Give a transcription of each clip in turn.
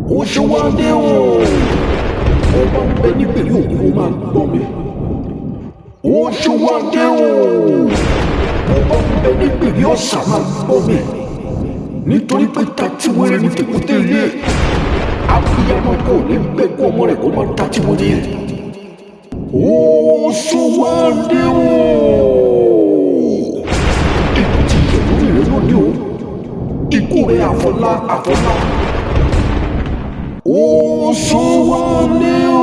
Oṣówándé o, ó bá ń bẹ nígbèrè òkú, ó máa gbọ́ mi. Oṣówándé o, ó bá ń bẹ nígbèrè ọ̀sà, máa gbọ́ mi, nítorí pé tati wéré ní tèkúté ilé. Abiyamọ kò ní gbẹ́kú ọmọ rẹ̀ kó má tati wéré. Oṣówándé o, ikú ti yẹ lórí rẹ lónìí o. Ikú rẹ àfọlá àfọlá. Oṣówándé o.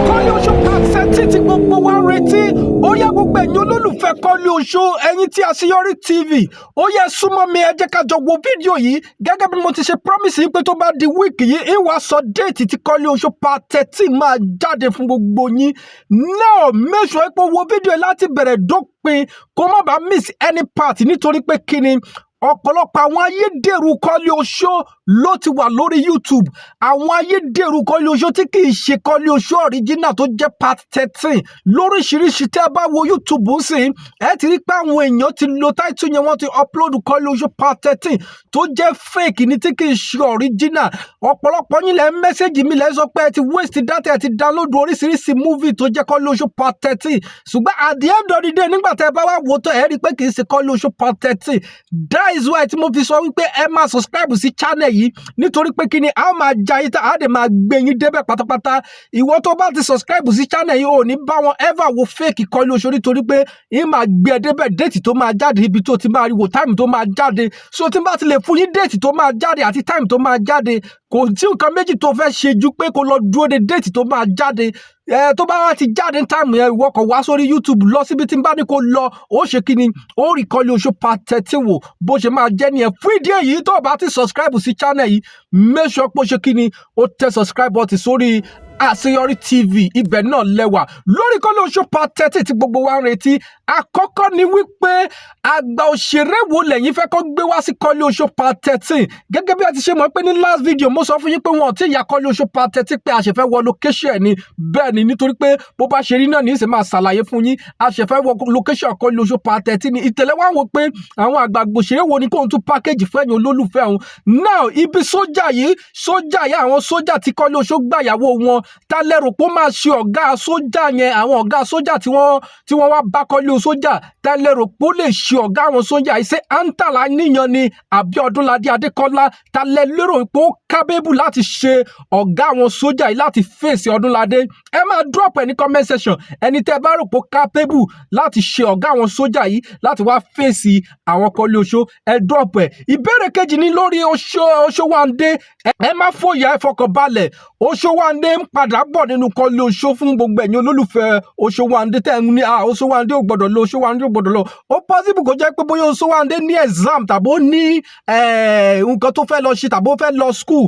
Kọ́lé Oṣó part 13 tí gbogbo wa ń retí, ó yá, gbogbo ẹ̀yin olólùfẹ́ Kọ́lé Oṣó, ẹ̀yin tí Àṣeyọrí TV, ó yẹ súnmọ́ mi, ẹ jẹ́ ká jọ wo fídíò yìí. Gẹ́gẹ́ bí mo ti ṣe promise yín pé tó bá di week yìí, ń wá sọ date tí Kọ́lé Oṣó part 13 máa jáde fún gbogbo yín. Now, make sure pé wo fídíò yìí láti bẹ̀rẹ̀ dópin, kó má bàa miss any part, nítorí pé kíni? Ọ̀pọ̀lọpọ̀ àwọn ayédèrú Kọ́lé Oṣó ló ti wà lórí YouTube. Àwọn ayédèrú Kọ́lé Oṣó tí kì í ṣe Kọ́lé Oṣó original tó jẹ́ part 13 lóríṣiríṣi. Tẹ́ ẹ bá wo YouTube ń sìn, ẹ ti rí pé àwọn èèyàn ti lo title yẹn, wọ́n ti upload Kọ́lé Oṣó part 13 tó jẹ́ fake ní, tí kì í ṣe original. Ọ̀pọ̀lọpọ̀ yín lẹ́ ń message mi, lẹ́ ń sọ pé ẹ ti waste data, ẹ ti download oríṣiríṣi movie tó jẹ́ Kọ́lé Oṣó part 13, ṣùgbọ́n at the end of the day, nígbà tẹ́ ẹ bá wá wò tó, ẹ rí i pé kì í ṣe Kọ́lé Oṣó part 13. That is why tí mo fi sọ wípé ẹ máa subscribe sí channel yìí, nítorí pé kíni? A máa ja yín tá a dẹ̀ máa gbé yín débẹ̀ pátápátá. Ìwọ tó bá ti subscribe sí channel yìí, ò ní bá wọn ever wo fake Kọ́lé Oṣó, nítorí pé yín máa gbé ẹ débẹ̀, date tó máa jáde, ibi tó ti máa rí wo, time tó máa jáde. So tí n bá ti lè fún yín date tó máa jáde àti time tó máa jáde, kò sí nǹkan méjì tó fẹ́ ṣe ju pé kó lọ dúró de date tó máa jáde. Ẹ tó bá wá ti jáde ní time yẹn, ìwọ kàn wá sórí YouTube, lọ síbi tí n bá ní kó lọ, ó ṣe kí ni? Ó rí Kọ́lé Oṣó part 13 wò. Bó ṣe máa jẹ́ nìyẹn. Fún ìdí èyí, tó o bá ti subscribe sí channel yìí, make sure pé ó ṣe kí ni? Ó tẹ subscribe button sórí Àṣeyọrí TV. Ibẹ̀ náà lẹ́wà lórí Kọ́lé Oṣó part 13 tí gbogbo wa ń retí. Àkọ́kọ́ ni wípé, àgbà òṣèré wo lẹ́yìn fẹ́ kó gbé wá sí Kọ́lé Oṣó part 13? Gẹ́gẹ́ bí a ti ṣe mọ̀ pé ní last video, mo sọ fún yín pé wọn ò tí ì ya Kọ́lé Oṣó part 13, pé a ṣe fẹ́ wọ location ni. Bẹ́ẹ̀ ni, nítorí pé bó bá ṣe rí náà ní í ṣe máa ṣàlàyé fún yín. A ṣe fẹ́ wọ location Kọ́lé Oṣó part 13 ni. Ìtẹ̀lẹ́ wá wò pé àwọn àgbààgbà òṣèré wo ni kóun tún package fún ẹ̀yin olólùfẹ́ òun. Now, ibi sójà yìí, sójà yìí, àwọn sójà tí Kọ́lé Oṣó gbàyàwó wọn, ta lẹ́rù pé ó máa ṣe ọ̀gá sójà yẹn? Àwọn ọ̀gá sójà tí wọ́n wá bá Kọ́lé Oṣó jà, ta lẹ́rù pé ó lè ṣe ọ̀gá àwọn sójà yìí? Ṣé Antala níyan ni àbí Ọdúnladé Adékọ́lá? Ta lẹ lérò pé ó capable láti ṣe ọ̀gá àwọn sójà yìí, láti fèsì Ọdúnladé? Ẹ máa drop ẹ ní comment section, ẹni tẹ́ bá rò pé ó capable láti ṣe ọ̀gá àwọn sójà yìí, láti wá fèsì àwọn Kọ́lé Oṣó, ẹ drop ẹ. Ìbéèrè kejì ní lórí Oṣó Oṣówándé. Ẹ má fòyà, ẹ fọkàn balẹ̀, Oṣówándé ń padà bọ̀ nínú Kọ́lé Oṣó. Fún gbogbo ẹ̀yin olólùfẹ́ Oṣówándé tẹ́ ń ní, ah, Oṣówándé ò gbọ́dọ̀ lọ, Oṣówándé ò gbọ́dọ̀ lọ, ó possible kó jẹ́ pé bóyá Oṣówándé ní exam tàbí ó ní nǹkan tó fẹ́ lọ ṣe tàbí ó fẹ́ lọ school,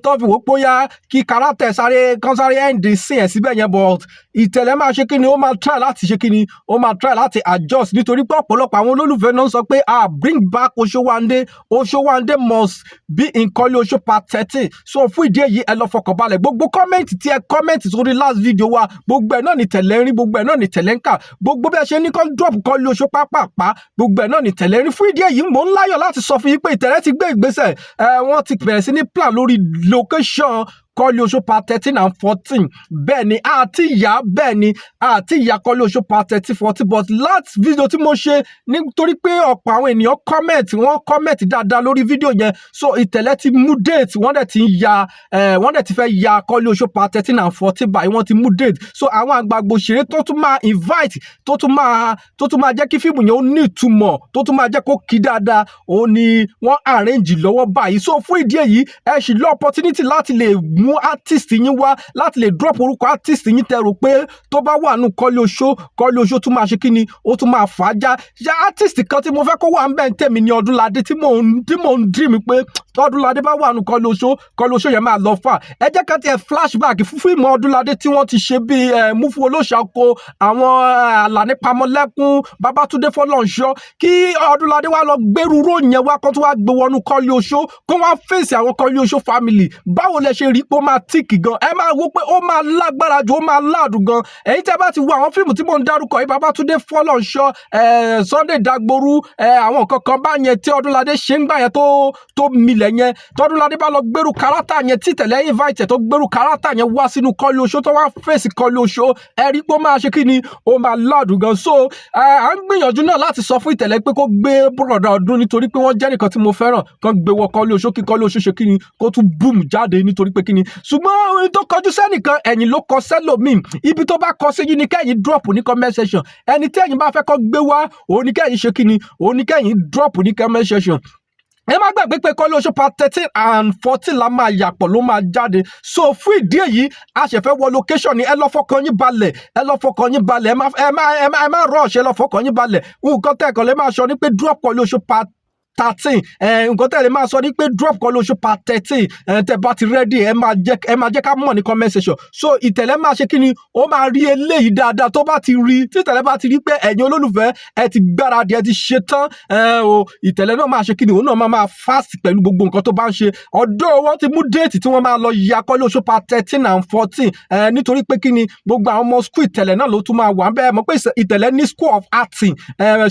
tó fi wò ó bóyá kí character sáré kán sáré end sí ẹ̀ síbẹ̀ yẹn. But Ìtẹ̀lẹ́ máa ṣe kíni? Ó máa try láti ṣe kíni? Ó máa try láti adjust, nítorí pé ọ̀pọ̀lọpọ̀ àwọn olólùfẹ́ náà sọ pé, ah, bring back Oṣówándé, Oṣówándé must be in Kọ́lé Oṣó part 13. So fún ìdí èyí, ẹ lọ fọkàn balẹ̀. Gbogbo comment tí ẹ comment sórí last video wa, gbogbo ẹ̀ náà ní tẹ̀lé ń rí, gbogbo ẹ̀ náà ní tẹ̀lé ń kà. Gbogbo bí ẹ ṣe ní kán drop Kọ́lé Oṣó pápápá, gbogbo ẹ̀ náà ní tẹ̀lé ń rí. Fún ìdí èyí, mò ń láyọ̀ láti sọ fún yín pé Ìtẹ̀lẹ́ ti gbé ìgbésẹ̀. Ẹ wọ́n ti bẹ̀rẹ̀ sí ní plan lórí location Kọ́lé Oṣó part 13 and 14. Bẹ́ẹ̀ ni, àti ìyá, bẹ́ẹ̀ ni, àti ìyá Kọ́lé Oṣó part 13, 14. But last video tí mo ṣe, nítorí pé ọ̀pọ̀ àwọn ènìyàn comment, wọ́n comment dáadáa lórí fídíò yẹn, so Ìtẹ̀lẹ́ ti mú date. Wọ́n dẹ̀ ti ń ya ẹ̀, wọ́n dẹ̀ ti fẹ́ ya Kọ́lé Oṣó part 13 and 14 báyìí. Wọ́n ti mú date. So àwọn àgbààgbà òṣèré tó tún máa invite, tó tún máa jẹ́ kí fíìmù yẹn ó ní ìtumọ̀, tó tún máa jẹ́ kó kí dáadáa, òun ni wọ́n arrange lọ́wọ́ báyìí. So fún ìdí èyí, ẹ sì lọ opportunity láti lè mú artist yín wá, láti lè drop orúkọ artist yín tẹ́ rò pé tó bá wà nù Kọ́lé Oṣó, Kọ́lé Oṣó tún máa ṣe kí ni? Ó tún máa fà á já. Ya artist kan tí mo fẹ́ kó wà ń bẹ̀ ń tèmi ní Ọdúnládé, tí mò ń dream pé Ọdúnládé bá wà nù Kọ́lé Oṣó, Kọ́lé Oṣó yẹn máa lọ fà. Ẹ jẹ́ ká tiẹ̀ flashback fún fíìmù Ọdúnládé tí wọ́n ti ṣe bíi ẹ̀ Múfú Olóṣàkó, àwọn Àlàní Pamọ́lẹ́kún, Babátúndé Fọlọ́nṣọ́, kí Ọdúnládé wá lọ gbérú ró yẹn wá, kó tó wá gbé wọnú Kọ́lé Oṣó, kó wá fèsì àwọn Kọ́lé Oṣó family. Báwo lẹ ṣe rí pé ó máa thick gan. Ẹ máa wo pé ó máa lágbára ju, ó máa láàdùn gan. Ẹ̀yin tẹ́ bá ti wo àwọn fíìmù tí mò ń dárúkọ yìí, Babátúndé Fọlọ́runṣọ́, Sunday Dagboru, àwọn nǹkan kan bá yẹn tí Ọdúnládé ṣe ń gbà yẹn tó milẹ̀ yẹn, tọ́dúnládé bá lọ gbèrú character yẹn, tí Ìtẹ̀lẹ́ invite ẹ̀ tó gbèrú character yẹn wá sínú Kọ́lé Oṣó, tó wá fèsì Kọ́lé Oṣó, ẹ rí pé ó máa ṣe kí ni, ó máa láàdùn gan. So à ń gbìyànjú náà láti sọ fún Ìtẹ̀lẹ́ pé kó gbé bọ̀dà Ọdún, nítorí pé wọ́n jẹ́ nìkan tí mo fẹ́ràn kan gbé wọ Kọ́lé Oṣó, kí Kọ́lé Oṣó ṣe kí ni, kó tún boom jáde. Nítorí pé kí ni, ṣùgbọ́n ohun tó kọjú sẹ́nìkan, ẹ̀yìn ló kọ sẹ́lòmíì. Ibi tó bá kọ sí yín ni kẹ́yìn drop ní comment section. Ẹni tí ẹ̀yin bá fẹ́ kó gbé wá, òun ni kẹ́yìn ṣe kí ni, òun ni kẹ́yìn drop ní comment section. Ẹ má gbàgbé pé Kọ́lé Oṣó part 13 and 14 la máa yàpọ̀, ló máa jáde. So fún ìdí èyí, a ṣẹ̀ fẹ́ wọ location ni. Ẹ lọ fọkàn yín balẹ̀, ẹ lọ fọkàn yín balẹ̀, ẹ má rush, ẹ lọ fọkàn yín balẹ̀. Nǹkan tẹ́ ẹ̀kọ́ lè máa sọ ní pé drop Kọ́lé Oṣó part 13. Nǹkan tẹ́ lè máa sọ ní pé drop Kọ́lé Oṣó part 13. Tẹ́ bá ti ready, ẹ máa jẹ́ ká mọ̀ ní comment section. So Ìtẹ̀lẹ́ máa ṣe kí ni, ó máa rí eléyìí dáadáa. Tó bá ti rí, tí Ìtẹ̀lẹ́ bá ti rí pé ẹ̀yin olólùfẹ́ ẹ ti gbáradì, ẹ ti ṣe tán, ẹ o Ìtẹ̀lẹ́ náà máa ṣe kí ni, òun náà máa fast pẹ̀lú gbogbo nǹkan tó bá ń ṣe. Ọ̀dọ́ wọn ti mú date tí wọ́n máa lọ ya Kọ́lé Oṣó part 13 and 14. Nítorí pé kí ni, gbogbo àwọn ọmọ school Ìtẹ̀lẹ́ náà ló tún máa wà bẹ́ẹ̀. Mọ̀ pé Ìtẹ̀lẹ́ ní school of acting,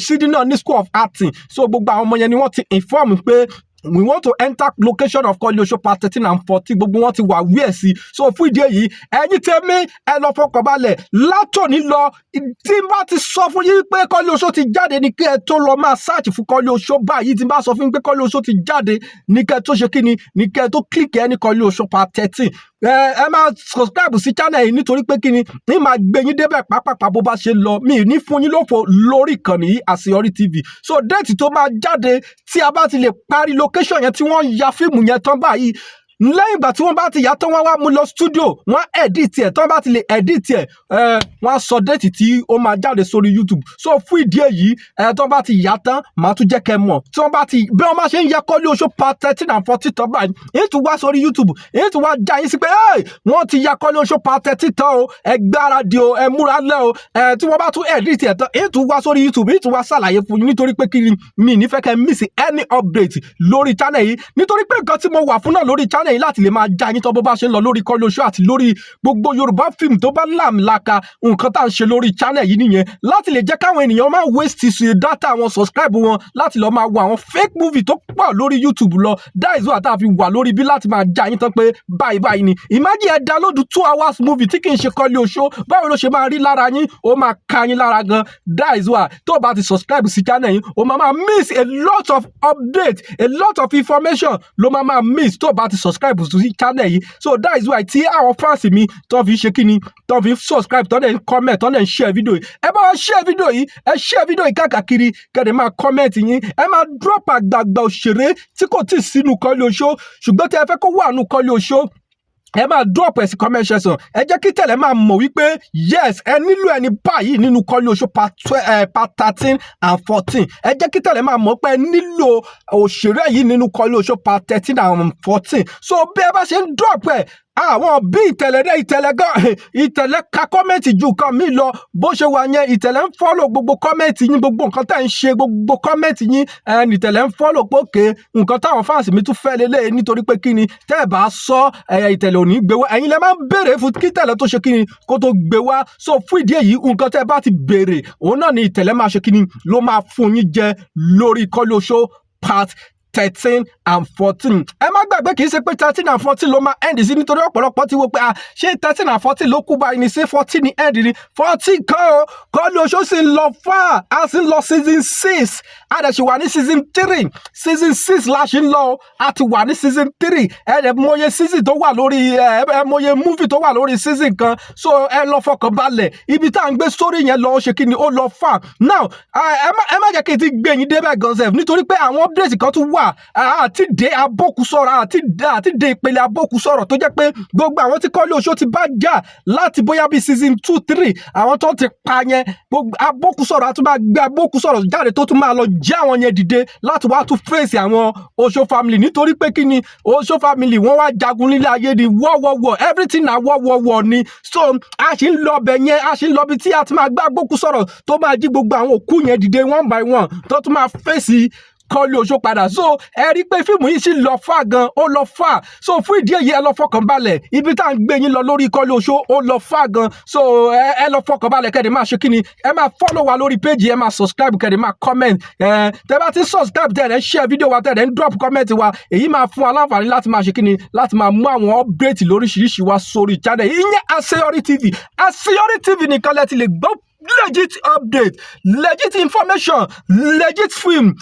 Ṣídì náà ní school of acting. So gbogbo àwọn ọmọ yẹn ni wọ́n ti inform pé we want to enter location of Kọ́lé Oṣó part 13 and 14. Gbogbo wọn ti wà wí ẹ̀ sí. So fún ìdí èyí, ẹ̀yin tèmi, ẹ lọ fọkàn balẹ̀. Látòní lọ, tí n bá ti sọ fún yín pé Kọ́lé Oṣó ti jáde ní kí ẹ tó lọ máa search fún Kọ́lé Oṣó báyìí. Tí n bá sọ fún yín pé Kọ́lé Oṣó ti jáde ní kí ẹ tó ṣe kí ni, ní kí ẹ tó click ẹ ní Kọ́lé Oṣó part 13. Ẹ máa subscribe sí channel yìí, nítorí pé kí ni, ní máa gbé yín débẹ̀ pápápá bó bá ṣe lọ. Mi ní fún yín lófo lórí ìkànnì yìí, Àṣeyọrí TV. So date tó máa jáde, tí a bá ti lè parí location yẹn, tí wọ́n ya fíìmù yẹn tán báyìí, lẹ́yìn ìgbà tí wọ́n bá ti yà tán, wọ́n wá mú lọ studio, wọ́n edit ẹ̀. Tán bá ti lè edit ẹ̀, wọ́n á sọ date tí ó máa jáde sórí YouTube. So fún ìdí èyí, tán bá ti yà tán, màá tún jẹ́ kẹ́ mọ̀. Tí wọ́n bá ti bí wọ́n bá ṣe ń ya Kọ́lé Oṣó part 13 and 14 tán báyìí, èyí tún wá sórí YouTube, èyí tún wá já yín sí pé wọ́n ti ya Kọ́lé Oṣó part 13 tán o, ẹ gbáradì o, ẹ múra lẹ́ o. Tí wọ́n bá tún edit ẹ̀ tán, èyí tún wá sórí YouTube, èyí tún wá ṣàlàyé fún yín. Nítorí pé kí ni, mi ní fẹ́ kẹ́ miss any update lórí channel yìí, nítorí pé nǹkan tí mo wà fún náà lórí channel yìí, láti lè máa já yín tán bó bá ṣe ń lọ lórí Kọ́lé Oṣó àti lórí gbogbo Yorùbá fíìmù tó bá làmìlaka. Nǹkan tá à ń ṣe lórí channel yìí nìyẹn, láti lè jẹ́ káwọn ènìyàn máa waste sí data wọn, subscribe wọn, láti lọ máa wo àwọn fake movie tó pọ̀ lórí YouTube lọ. That is why tá a fi wà lórí bí, láti máa já yín tán pé báyìí báyìí ni. Imagine ẹ download 2 hours movie tí kì í ṣe Kọ́lé Oṣó, báwo ló ṣe máa rí lára yín? Ó máa ka yín lára gan. That is why tó o bá ti subscribe sí channel yìí, o máa máa miss a lot of update, a lot of information ló máa máa miss tó o bá ti subscribe sí channel yìí. So that is why tí àwọn fans mi tó fi ṣe kíni, tó fi subscribe, tó dẹ̀ ń comment, tó dẹ̀ ń share video yìí. Ẹ bá wa share video yìí, ẹ share video yìí káàkiri, kẹ́dẹ̀ máa comment yín, ẹ máa drop àgbààgbà òṣèré tí kò tí ì sínú Kọ́lé Oṣó, ṣùgbọ́n tí ẹ fẹ́ kó wà nù Kọ́lé Oṣó, ẹ máa drop ẹ̀ sí comment section. Ẹ jẹ́ kí tẹ̀lé máa mọ̀ wípé yes, ẹ nílò ẹni báyìí nínú Kọ́lé Oṣó part 13 and 14. Ẹ jẹ́ kí tẹ̀lé máa mọ̀ pé ẹ nílò òṣèré yìí nínú Kọ́lé Oṣó part 13 and 14. So bí ẹ bá ṣe ń drop ẹ̀, àwọn bí Ìtẹ̀lẹ̀ dẹ́, Ìtẹ̀lẹ̀ gan, Ìtẹ̀lẹ̀ ka comment ju nǹkan mi lọ. Bó ṣe wà yẹn, Ìtẹ̀lẹ̀ ń follow gbogbo comment yín, gbogbo nǹkan tẹ́ ń ṣe, gbogbo comment yín Ìtẹ̀lẹ̀ ń follow pé okay, nǹkan táwọn fans mi tún fẹ́ lélẹ̀. Nítorí pé kí ni, tẹ́ ẹ̀ bá sọ Ìtẹ̀lẹ̀ ò ní gbé wá. Ẹ̀yin lẹ máa ń béèrè fún kí Ìtẹ̀lẹ̀ tó ṣe kí ni, kó tó gbé wá. So fún ìdí èyí, nǹkan tẹ́ ẹ bá ti béèrè, òun náà ni Ìtẹ̀lẹ̀ máa ṣe kí ni, ló máa fún yín jẹ lórí Kọ́lé Oṣó part 13 and 14. Ẹ má gbàgbé, kì í ṣe pé 13 and 14 ló máa end sí, nítorí ọ̀pọ̀lọpọ̀ ti wo pé, ah, ṣé 13 and 14 ló kú báyìí ni? Ṣé 14 ní end ni? 14 kan o. Kọ́lé Oṣó sì ń lọ far, a sì ń lọ season 6, a dẹ̀ sì wà ní season 3. Season 6 la ṣì ń lọ o, a ti wà ní season 3. Ẹ dẹ̀ mọye season tó wà lórí ẹ, ẹ mọye movie tó wà lórí season kan. So ẹ lọ fọkàn balẹ̀, ibi tá à ń gbé sórí yẹn lọ, ó ṣe kí ni, ó lọ far now. Ẹ má jẹ́ kí n ti gbé yín débẹ̀ gan sef, nítorí pé àwọn update kan tún wà. Àti dé abókù sọ̀rọ̀, àti dé ìpele abókù sọ̀rọ̀, tó jẹ́ pé gbogbo àwọn tí Kọ́lé Oṣó ti bá jà láti bóyá bíi season 2, 3, àwọn tó ti pa yẹn, gbogbo abókù sọ̀rọ̀, a tún máa gbé abókù sọ̀rọ̀ jáde, tó tún máa lọ jí àwọn yẹn dìde láti wá tún fèsì àwọn Oṣó family. Nítorí pé kí ni, Oṣó family wọ́n wá jagun nílé ayé ni, wọ́wọ́wọ́, everything na wọ́wọ́wọ́ ni. So a sì ń lọ ọbẹ̀ yẹn, a sì ń lọ bí tí a ti máa gbé abókù sọ̀rọ̀ tó máa jí gbogbo àwọn òkú yẹn dìde one by one, tó tún máa fèsì. Kọ́lé Oṣó padà. So ẹ rí i pé fíìmù yìí sì lọ fà gan, ó lọ fà. So fún ìdí èyí, ẹ lọ fọkàn balẹ̀, ibi tá à ń gbé yín lọ lórí Kọ́lé Oṣó, ó lọ fà gan. So ẹ lọ fọkàn balẹ̀, kẹ́ni máa ṣe kíni, ẹ máa follow wa lórí page, ẹ máa subscribe, kẹ́ni máa comment. Ẹ tẹ́ bá ti subscribe, tẹ́ ẹ share fídíò wa, tẹ́ ẹ ń drop comment wa, èyí máa fún wa láǹfààní láti máa ṣe kíni, láti máa mú àwọn update lóríṣiríṣi wá sórí channel ìyẹn, Àṣeyọrí TV. Àṣeyọrí TV nìkan lẹ ti lè gbọ́ legit update, legit information, legit film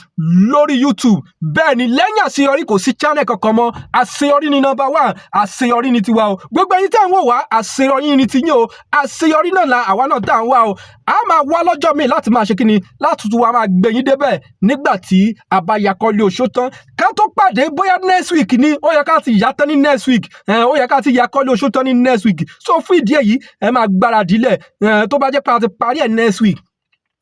lórí YouTube. Bẹ́ẹ̀ ni, lẹ́yìn Àṣeyọrí, kò sí channel kankan mọ́. Àṣeyọrí ni number one, Àṣeyọrí ni tiwa o. Gbogbo ẹ̀yin tẹ́ ń wò wá, Àṣeyọrí ni tiyín o. Àṣeyọrí náà la àwa náà tá à ń wá o. A máa wá lọ́jọ́ míì láti máa ṣe kíni, láti tún wa máa gbé yín débẹ̀ nígbà tí a bá ya Kọ́lé Oṣó tán. Ká tó pàdé, bóyá next week ni ó yẹ ká ti yá tán ní next week. Ó yẹ ká ti ya Kọ́lé Oṣó tán ní next week. So fún ìdí èyí, ẹ máa gbáradì lẹ̀. Tó bá jẹ́ pé a ti parí ẹ̀ next week,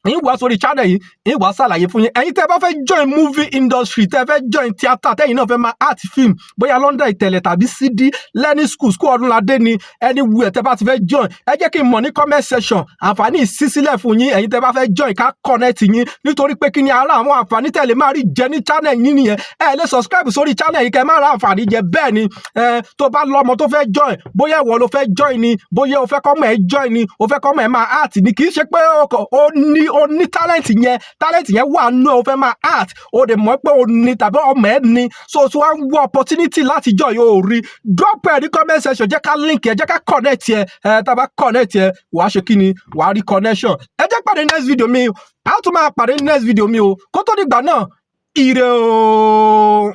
ń wá sórí channel yìí, ń wá ṣàlàyé fún yín. Ẹ̀yin tẹ́ bá fẹ́ join movie industry, tẹ́ fẹ́ join theatre, tẹ́yin náà fẹ́ máa act film, bóyá London Ìtẹ̀lẹ̀ tàbí CD learning school, school Ọdúnládé ni, anywhere tẹ́ bá ti fẹ́ join, ẹ jẹ́ kí n mọ̀ ní comment section. Àǹfààní ìṣísílẹ̀ fún yín. Ẹ̀yin tẹ́ bá fẹ́ join, ká connect yín, nítorí pé kí ni, ara àwọn àǹfààní tẹ́ lè máa rí jẹ ní channel yín nìyẹn. Ẹ lè subscribe sórí channel yìí kẹ́ má ra àǹfààní jẹ. Bẹ́ẹ̀ ni, ẹ tó bá lọ́mọ tó fẹ́ join, bóyá ìwọ ló fẹ́ join ni, bóyá o fẹ́ kọ́mọ ẹ join ni, o fẹ́ kọ́mọ ẹ máa act ni, kì í ṣe pé o ní talent yẹn, talent yẹn wà nú ẹ, o fẹ́ máa act, o dẹ̀ mọ̀ pé o ní tàbí ọmọ ẹ ní, so tí wọ́n á wọ opportunity láti join, o rí, drop ẹ ní comment section. Jẹ́ ká link ẹ, jẹ́ ká connect ẹ. Ẹ tá a bá connect ẹ, wàá ṣe kí ni, wàá rí connection. Ẹ jẹ́ pàdé next video mi. A tún máa pàdé next video mi o. Kó tó dìgbà náà, ire o.